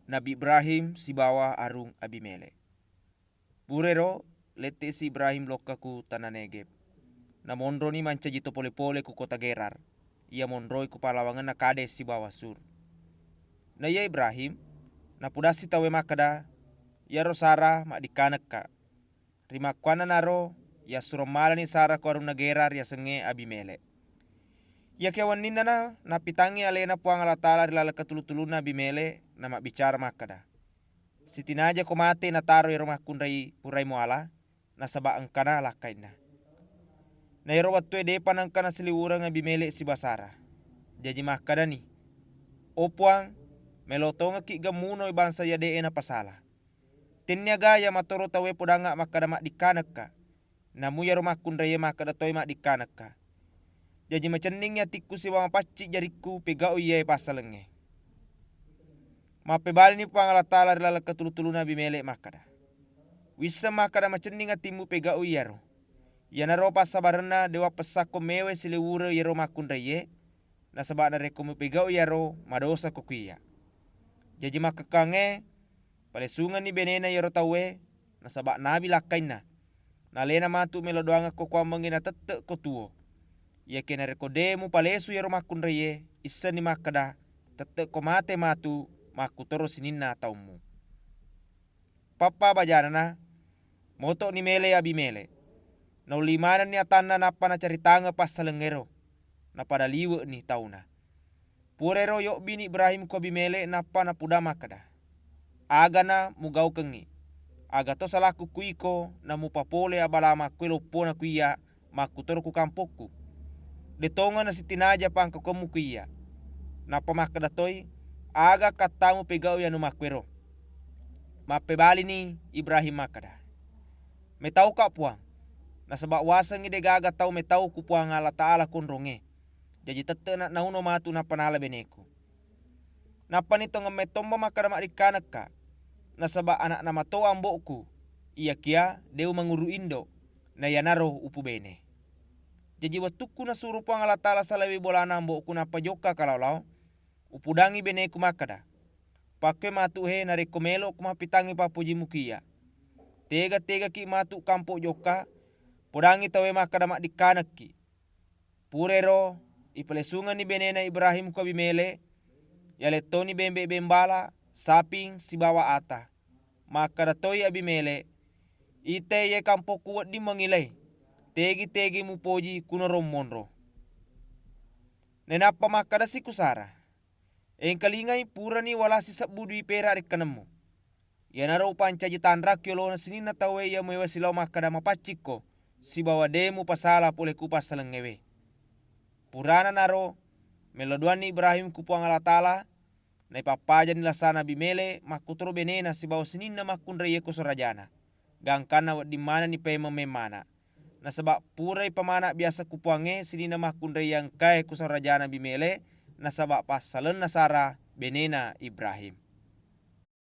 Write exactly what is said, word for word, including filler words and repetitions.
Nabi Ibrahim sibawa Arung Abimelek. Purairo, lette'si Ibrahim lokka ku tana Negeb. Namonroni mancaji to pole-pole ku kota Gerar, iya monroi ku pallawangenna Kades sibawa Sur. Na iya Ibrahim, napudassi tauwe makkeda, "Iyaro Sara maddikkanekka." Rimakkuannanaro, yassuro malani Sara ko arunna Gerar riasengnge Abimelek. Iyakiya wenninnana nappitangngi alena Puang Allah Taala ri laleng katulu-tulunna Abimelek, namabbicara makkeda, "Sitinajako mate nataro iyaro makkunrai purai muala, nasaba engkana lakkainna." Na iyaro wettue depa naengka nasiliwureng Abimelek siba Sara. Jaji makkedani, "O Puang, melo tongekki gemmunoi bangsa iya de'e napasala. Tenniaga iya matoro tauwe podangnga makkeda maddikkanekka, namu iyaro makkunraiye makkeda toi maddikkanekka. Jaji macenningngi atikku sibawa mapaccing jarikku pegau'i iyae passalengnge." Mappebalini Puang Allah Taala ri laleng katulu-tulunna Abimelek makkeda, "Wisseng makkeda macenning atimmu pegau'i iyaro. Iyanaro passabarenna de wappessakko mewai siliwureng iyaro makkunraiye, nasaba narekko mupegau'i iyaro, madosako ku iyya." Jaji makkekkuangnge, palesungenni benena iyaro tauwe, nasaba nabi lakkainna. Nalena matu melo doangekko kuammengngi natette'ko tuwo. Iyakiya narekko de mupalesu iyaro makkunraiye, issenni makkeda, tette'ko mate matu makkutoro sininna taummu. Pappa bajanana, moto'ni mele Abimelek. Naulli manenni atanna nappa nacaritangeng passalengngero, napada liwe'ni tauna. Purairo yobbini Ibrahim ko Abimelek nappa napuda makkeda, "Agana mugaukengngi? Aga to salakku ku iko namupapole abala makkue loppona ku iyya makkutoro ku kampokku? De tongeng nasitinaja pangkaukemmu ku iyya." Nappa makkeda toi, "Aga kattamu pegau'i anu makkuero?" Mappebalini Ibrahim makkeda, "Metauka Puang, nasaba wasengngi degaga tau metau ku Puang Allah Taala konrongnge. Jaji tette'na nauno matu nappa nala beneku. Nappani tongeng mettomba makkeda maddikkanekka, nasaba ana'na mato ambo'ku, iyakiya de umanguru indo, na iyanaro upubene. Jaji wettukku nasuro Puang Allah Taala salaiwi bolana ambo'ku nappa jokka kalao-lao, upudangngi beneku makkeda, pakkue matu he narekko melo'ko mappitangngi pappojimmu ku iyya. Tega-tegaki matu kampo jokka, podangngi tauwe makkeda maddikkanekki." Purairo ipalesungenni benena Ibrahim ku Abimelek, yalettoni bembe-bembala, saping, sibawa ata. Makkeda toi Abimelek, "Itai iye kampokku wedding mangilai, tegi-tegi mupoji kunoro monro." Nainappa makkedasi ku Sara, "Engkalingai purani wala sisebbu dui perak ri kanemmu. Iyanaro upancaji tanrakki yolona sininna tauwe iya muewa silao makkeda mapaccikko, sibawa de mupasala pole ku passalengngewe." Purana naro, mello duanni Ibrahim ku Puang Allah Taala, naipappajani lasana Abimelek makkutoro benena sibawa sininna makkunraiye ko sorajana, gangkanna wedding manenni paimeng memmana. Nasaba purai pamana biasa ku Puangnge sininna makkunrai iya engkae ku sorajana Abimelek, nasaba passalenna Sara benena Ibrahim.